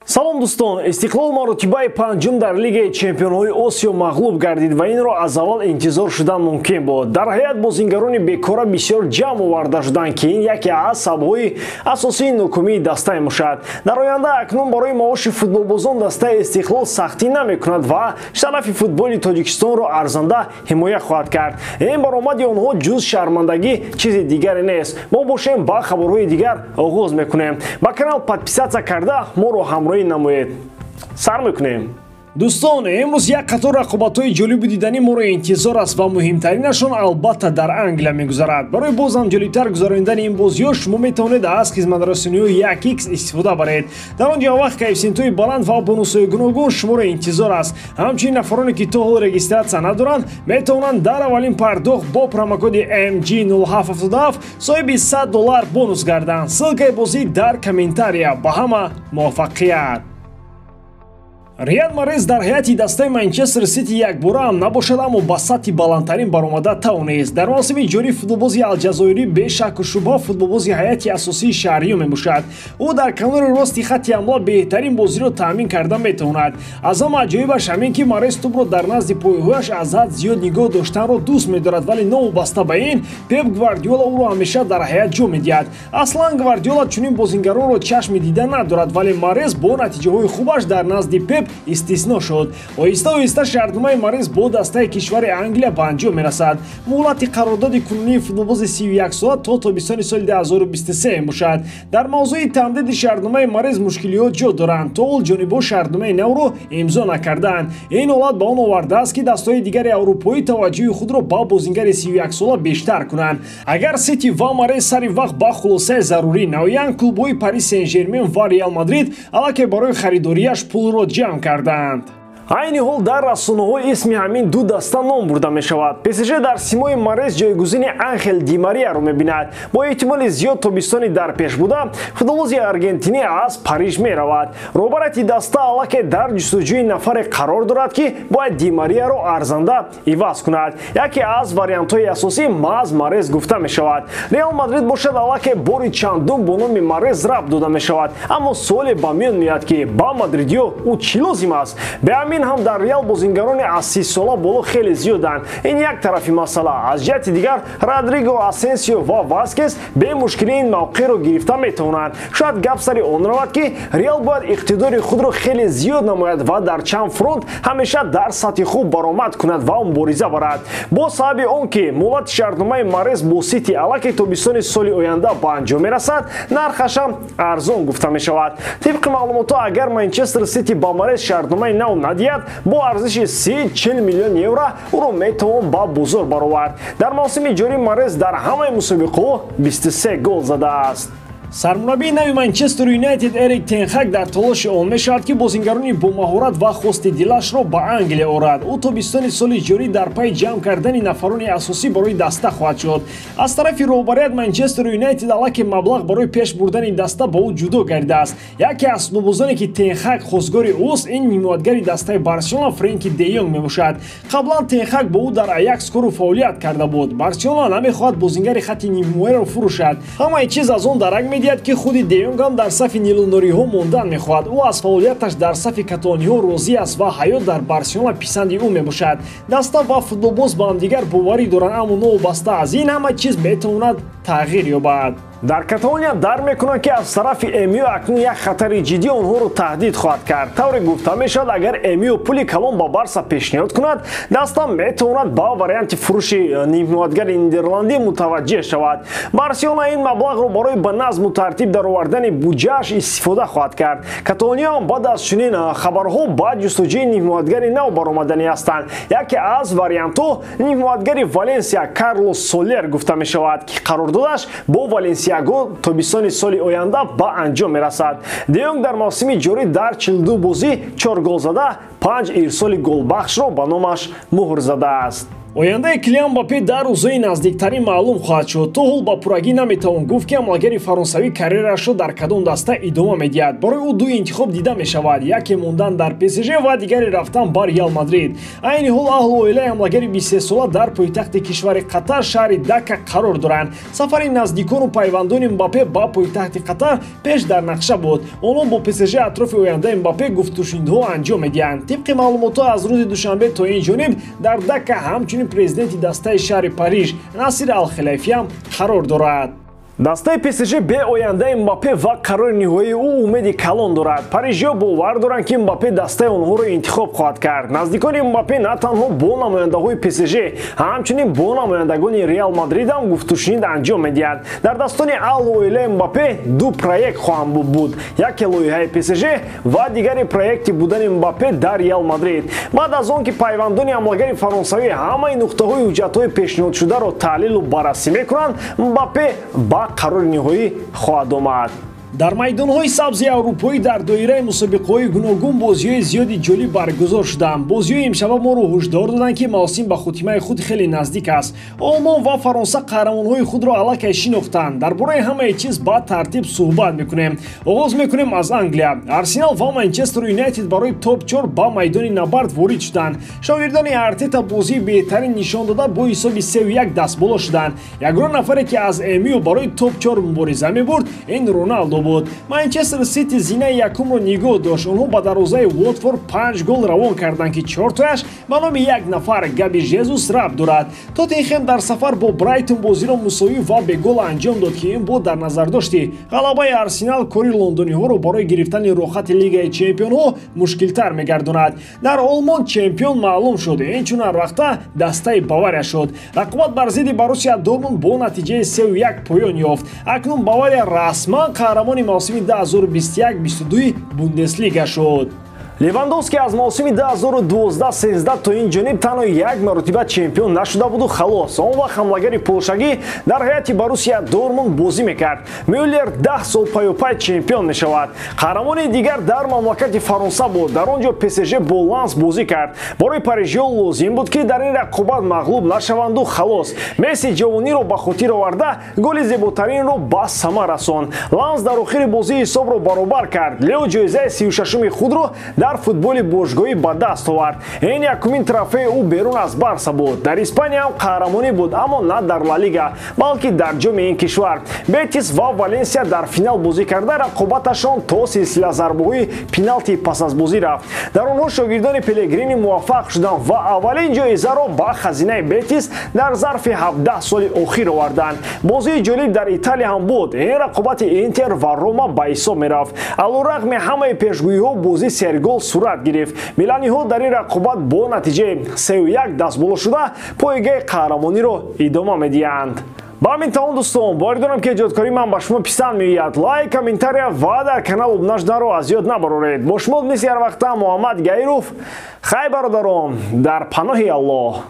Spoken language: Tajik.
Салом дӯстон, Истиқлол маротибаи панҷум дар Лигаи чемпионҳои Осиё мағлуб гардид ва инро аз аввал интизор шудан мумкин буд. Дар ҳайат бозингарони бекора бисёр ҷамъ оварда шуданд, ки ин яке аз сабабҳои асосии нокомии даста мебошад. Дар оянда акнун барои маоши футболбозон дастаи Истиқлол сахтӣ намекунад ва шарафи футболи Тоҷикистонро арзанда ҳимоя хоҳад кард. Ин баромади онҳо ҷуз шармандагӣ чизи дигаре нест. Мо бошем, ба хабарҳои дигар оғоз мекунем. Ба канал подписаться карда, моро ҳамроҳӣ намоед. Сар мекунем. Дӯстон, имрӯз як қатор рақобатҳои ҷолибу диданӣ моро интизор аст ва муҳимтаринашон албатта дар Англия мегузарад. Барои бозам ҷолибтар гузаронидани ин бозиҳо шумо метавонед аз хизматрасониҳои 1x истифода баред. Дар он ҷо вақт коэффисиентҳои баланд ва бонусҳои гуногун шуморо интизор аст. Ҳамчунин нафароне, ки то ҳол регистрация надоранд, метавонанд дар аввалин пардохт бо промокоди MG0777 соҳиби $100 бонус гарданд. Ссылкаи бозӣ дар комментария. Ба ҳама муваффақият! Рияд Марез дар ҳайати дастаи Манчестер Сити якбора ҳам набошад, аммо ба сатҳи баландтарин баромада тавонист. Дар мавсими ҷорӣ футболбози алҷазоирӣ бешакку шубҳа футболбози ҳайати асосии шаҳриё мебошад. Ӯ дар канори рости хатти ҳамла беҳтарин бозиро таъмин карда метавонад. Аз ҳама аҷоибаш ҳамин, ки Марез тӯбро дар назди пойҳояш аз ҳад зиёд нигоҳ доштанро дӯст медорад, вале новобаста ба ин Пеп Гвардиола ӯро ҳамеша дар ҳайат ҷо медиҳад. Аслан Гвардиола чунин бозингаронро чашми дида надорад, вале Марез бо натиҷаҳои хубаш дар назди Пеп истисно шуд. Оҳиста оҳиста шартномаи Марез бо дастаи кишвари Англия ба анҷом мерасад. Муҳлати қарордоди кунунии футболбози 31 сола то тобистони соли 2023 мебошад. Дар мавзӯи тамдиди шартномаи Марез мушкилиҳо ҷо доранд. То ҳол ҷонибҳо шартномаи навро имзо накардаанд. Ин ҳолат ба он овардааст, ки дастаҳои дигари аврупоӣ таваҷҷӯҳи худро ба бозингари 31 сола бештар кунанд. Агар Сити ва Марез сари вақт ба хулосаи зарурӣ наоянд, клубҳои Парис Сен Жермен ва Реал Мадрид аллакай барои харидориаш пулро ҷамъ кардаанд. Айни ҳол дар расонаҳо исми ҳамин ду даста ном бурда мешавад. ПСЖ дар симои Марез ҷойгузини Анхел Ди Марияро мебинад. Бо эҳтимоли зиёд тобистони дар пеш буда футболбози аргентинӣ аз Париж меравад. Роҳбарияти даста аллакай дар ҷустуҷӯи нафаре қарор дорад, ки бояд Ди Марияро арзанда иваз кунад. Яке аз вариантҳои асосӣ маҳз Марез гуфта мешавад. Реал Мадрид бошад, аллакай бори чандум бо номи Марез рабт дода мешавад, аммо суоле ба миён меояд, ки ба мадридиё ӯ чӣ лозим аст? Беамин ҳам дар Реал бозингарони аз 30 сола боло хеле зиёданд. Ин як тарафи масъала. Аз ҷиҳати дигар Родриго, Асенсио ва Васкес бемушкилӣ ин мавқеъро гирифта метавонанд. Шояд гап сари он равад, ки Реал бояд иқтидори худро хеле зиёд намояд ва дар чанд фронт ҳамеша дар сатҳи хуб баромад кунад ва мубориза барад. Бо сабаби он ки муҳлати шартномаи Марез бо Сити аллакай тобистони соли оянда ба анҷом мерасад, нархашам арзон гуфта мешавад. Тибқи маълумотҳо, агар Манчестер Сити ба Марез шартномаи нав надиҳад, бо арзиши 30-40 миллион евро ӯро метавон ба бозор баровард. Дар мавсими ҷорӣ Марез дар ҳамаи мусобиқаҳо 23 гол задааст. Сармураббии нави Манчестер Юнайтед Эрик Тенхак дар талоши он мешавад, ки бозингарони бомаҳорат ва хости дилашро ба Англия орад. Ӯ тобистони соли ҷорӣ дар пайи ҷамъ кардани нафарони асосӣ барои даста хоҳад шуд. Аз тарафи роҳбарият Манчестер Юнайтед аллакай маблағ барои пеш бурдани даста ба ӯ ҷудо гардидааст. Яке аз футболбозоне, ки Тенхак хостгори ӯст, ин ҳимоятгари дастаи Барселона Френки де Йонг мебошад. Қаблан Тенхак бо ӯ дар Аякс кору фаъолият карда буд. Барселона намехоҳад бозингари хатти нимҳимояро фурӯшад. Ҳамаи чиз аз он дарак медиҳад, ки худи де Йонг ҳам дар сафи нилунориҳо мондан мехоҳад. Ӯ аз фаъолияташ дар сафи каталониҳо розӣ аст ва ҳаёт дар Барселона писанди ӯ мебошад. Даста ва футболбоз ба ҳамдигар боварӣ доранд, аммо новобаста аз ин ҳама чиз метавонад тағйир ёбад. Дар Каталония дар мекунанд, ки аз тарафи МЮ акнун як хатари ҷиддӣ онҳоро таҳдид хоҳад кард. Тавре гуфта мешавад, агар МЮ пули калон ба Барса пешниҳод кунад, даста метавонад ба варианти фурӯши нимҳимоятгари нидерландӣ мутаваҷҷеҳ шавад. Барселона ин маблағро барои ба назму тартиб даровардани буҷааш истифода хоҳад кард. Каталониям баъд аз чунин хабарҳо ба ҷустуҷӯи нимҳимоятгари нав баромаданӣ ҳастанд. Яке аз вариантҳо нимҳимоятгари Валенсия Карлос Солер гуфта мешавад, ки қарордодаш бо Валенсия тобистони соли оянда ба анҷом мерасад. Де Йонг дар мавсими ҷорӣ дар 42 бозӣ 4 гол зада, 5 ирсоли голбахшро ба номаш муҳр задааст. Ояндаи Килиан Мбаппе дар рӯзҳои наздиктарин маълум хоҳад шуд. То ҳол ба пуррагӣ наметавон гуфт, ки ҳамлагари фаронсавӣ карьерашро дар кадом даста идома медиҳад. Барои ӯ ду интихоб дида мешавад: яке мондан дар ПСЖ ва дигаре рафтан ба Реал Мадрид. Айни ҳол аҳлу оилаи ҳамлагари 23сола дар пойтахти кишвари Қатар, шаҳри Дака қарор доранд. Сафари наздикону пайвандони Мбаппе ба пойтахти Қатар пеш дар нақша буд. Онҳо бо ПСЖ атрофи ояндаи Мбаппе гуфтушунидҳо анҷом медиҳанд. Тибқи маълумотҳо, аз рӯзи душанбе то ин ҷониб дар Дака ҳамчунин президенти дастаи шаҳри Париж Насир Алхилайфӣ ҳам қарор дорад. Дастаи ПСЖ бе ояндаи Мбаппе ва қарори ниҳоии ӯ умеди калон дорад. Парижиҳо бовар доранд, ки Мбаппе дастаи онҳоро интихоб хоҳад кард. Наздикони Мбаппе на танҳо бо намояндаҳои ПСЖ, ҳамчунин бо намояндагони Реал Мадрид ҳам гуфтушунид анҷом медиҳад. Дар дастони аҳлу оилаи Мбаппе ду проект хоҳанд буд: яке лоиҳаи ПСЖ ва дигари проекти будани Мбаппе дар Реал Мадрид. Баъд аз он ки пайвандони ҳамлагари фаронсавӣ ҳамаи нуқтаҳои ҳуҷҷатҳои пешниҳодшударо таҳлилу баррасӣ мекунанд, Мбаппе ба қарори ниҳоӣ хоҳад омад. Дар майдонҳои сабзи аврупоӣ дар доираи мусобиқаҳои гуногун бозиҳои зиёди ҷолиб баргузор шуданд. Бозиҳои имшаба моро ҳушдор доданд, ки мавсим ба хотимаи худ хеле наздик аст. Олмон ва Фаронса қаҳрамонҳои худро аллакай шинохтанд. Дар бораи ҳамаи чиз ба тартиб суҳбат мекунем. Оғоз мекунем аз Англия. Арсенал ва Манчестер Юнайтед барои топ-4 ба майдони набард ворид шуданд. Шогирдони Артета бозии беҳтарин нишон дода, бо ҳисоби 3-1 дастболо шуданд. Ягона нафаре, ки аз МЮ барои топ-4 мубориза мебурд, ин Роналдо буд. Манчестер Сити зинаи якумро нигоҳ дошт. Онҳо ба дарвозаи Уотфорд 5 гол равон карданд, ки чортояш ба номи як нафар, Габи Жезус, рабт дорад. Тоттенхем дар сафар бо Брайтон бозиро мусовӣ ва бегол анҷом дод, ки ин бо дар назардошти ғалабаи Арсенал кори лондониҳоро барои гирифтани роҳхати Лигаи чемпионҳо мушкилтар мегардонад. Дар Олмон чемпион маълум шуд. Инчун ҳар дастаи Бавария шуд. Рақобат бар зидди Боруссия Дортмунд бо натиҷаи 3-1 поён ёфт. Акнун Бавария расман қаҳрамони мавсими 2021-22 Бундеслига шуд. Левандовский аз мавсими 2012-13 то ин ҷониб танҳо як маротиба чемпион нашуда буду халос. Он вақт ҳамлагари полшагӣ дар ҳайати Боруссия Дортмунд бозӣ мекард. Мюллер 10 сол паёпай чемпион мешавад. Қаҳрамони дигар дар мамлакати Фаронса буд. Дар он ҷо ПСЖ бо Ланс бозӣ кард. Барои парижиҳо лозим буд, ки дар ин рақобат мағлуб нашаванду халос. Месси ҷавониро ба хотир оварда, голи зеботаринро ба самар расонд. Ланс дар охири бозӣ ҳисобро баробар кард. Лео ҷоизаи 36-уми худро дар футболи бошгоҳӣ ба даст овард. Ин якумин трофеи ӯ берун аз Барса буд. Дар Испания ҳам қаҳрамонӣ буд, аммо на дар Ла Лига, балки дар ҷоми ин кишвар. Бетис ва Валенсия дар финал бозӣ карда, рақобаташон то силсила зарбаҳои пеналти пас аз бозӣ рафт. Дар онҳо шогирдони Пелегрини муваффақ шуданд ва аввалин ҷоизаро ба хазинаи Бетис дар зарфи 17 соли охир оварданд. Бозии ҷолиб дар Италия ҳам буд. Ин рақобати Интер ва Рома ба ҳисоб мерафт. Алорағми ҳамаи пешгӯиҳо бозӣ сергол сурат гирифт. Миланиҳо дар ин рақобат бо натиҷаи 3-1 дастболо шуда, пойгаи қаҳрамониро идома медиҳанд. Ба ҳамин тамом, дӯстон, боварӣ дорам, ки эҷодкории ман ба шумо писанд меояд. Лайк, комментария ва дар канал обуна шуданро аз ёд набароред. Бо шумо мисли ҳар вақта Муҳаммад Гаиров. Хай, бародарон, дар паноҳи Аллоҳ.